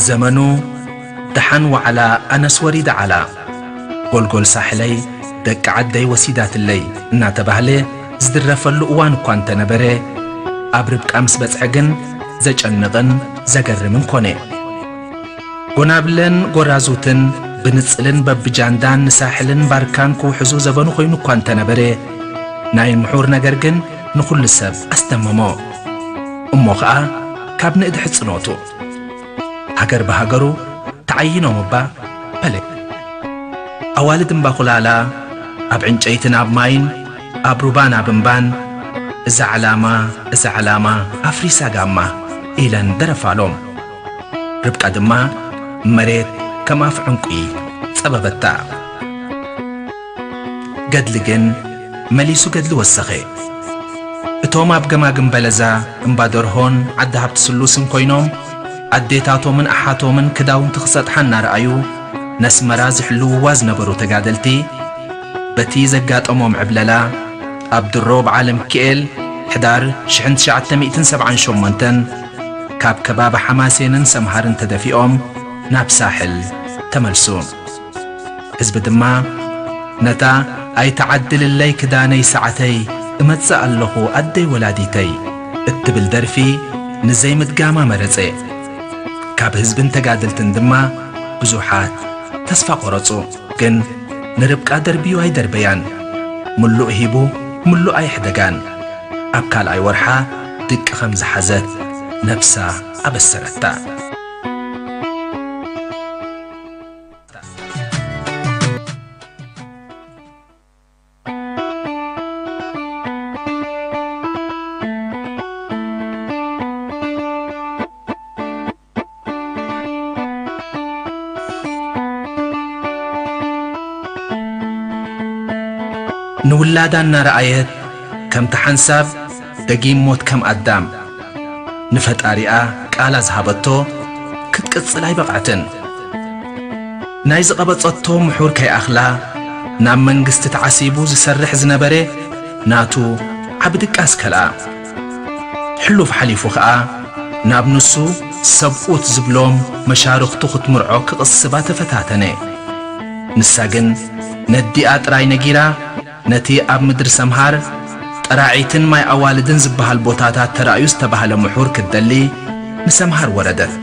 ዘመኑ ደሓን ዋዕላ ኣነስ ወሪደ ዓላ፣ ጎልጎል ሳሕለይ ደቂ ዓደይ ወሲዳትለይ እናተባህለ ዝድረፈሉ እዋን እኳ እንተነበረ፣ ኣብ ርብቃ ምስ በጽሐ ግን ዘጨንቕን ዘገርምን ኮነ። ጎናብለን ጎራዙትን ብንጽልን በብጃንዳን ንሳሕልን ባርካን ክውሕዙ ዘበኑ ኮይኑ እኳ እንተነበረ፣ ናይ ምሑር ነገር ግን ንኹሉ ሰብ ኣስደመሞ። እሞ ኸኣ ካብ ንእድ ሕጽኖቱ ሃገር ብሃገሩ ተዓይኖም እባ በለ። ኣዋልድ እምባኹላላ ኣብ ዕንጨይትን ኣብ ማይን ኣብ ሩባን ኣብ እምባን፣ እዛ ዕላማ፣ እዛ ዕላማ ኣፍሪሳ ጋማ ኢለን ደረፋሎም። ርብቃ ድማ መሬት ከም ኣፍ ዕንቁ ጸበበታ። ገድሊ ግን መሊሱ ገድሊ ወሰኸ። እቶም ኣብ ገማግም በለዛ እምባ ደርሆን ዓዲ ሃብቲ ስሉስን ኮይኖም ኣዴታቶምን ኣሓቶምን ክዳውንቲ ክሰጥሓ እናረኣዩ ነስመራ ዝሕልውዋ ዝነበሩ ተጋደልቲ፣ በቲ ዘጋጠሞም ዕብለላ ኣብ ድሮ በዓለ ሚካኤል ሕዳር ሽሕን ትሽዓተ ሚእትን ሰብዓን ሸሞንተን ካብ ከባቢ ሓማሴንን ሰምሃርን ተደፊኦም ናብ ሳሕል ተመልሱ። ህዝቢ ድማ ነታ "ኣይትዓድልለይ ክዳነይ ሰዓተይ እመጽእ ኣለኹ ኣደይ ወላዲተይ" እትብል ደርፊ ንዘይምድጋማ መረጸ። ካብ ህዝብን ተጋደልትን ድማ ብዙሓት ተስፋ ቆረጹ። ግን ንርብቃ ደርብዩ ኣይደርበያን፣ ምሉእ ሂቡ ምሉእ ኣይሕደጋን። ኣብ ካልኣይ ወርሓ ድቂ ከም ዝሓዘት ነብሳ ኣበሰረታ። ንውላዳ እናረኣየት፣ ከምቲ ሓንሳብ ደጊም ሞት ከም ኣዳም ንፈጣሪኣ ቃላ ዝሃበቶ ክትቅጽል ኣይበቕዐትን። ናይ ዝቐበጸቶ ምሑር ከይኣኽላ፣ ናብ መንግስቲ ተዓሲቡ ዝሰርሕ ዝነበረ ናቱ ዓቢ ድቃስ ከልኣ። ሕሉፍ ሓሊፉ ኸኣ፣ ናብ ንሱ ሰብኡት ዝብሎም መሻርኽቱ ክትምርዖ ክቕስባ ተፈታተነ። ንሳ ግን ነዲኣ ጥራይ ነጊራ፣ ነቲ ኣብ ምድሪ ሰምሃር ጠራዒትን ማይ ኣዋልድን ዝበሃል ቦታታት ተራእዩ ዝተባህለ ምሑር ክትደሊ ንሰምሃር ወረደት።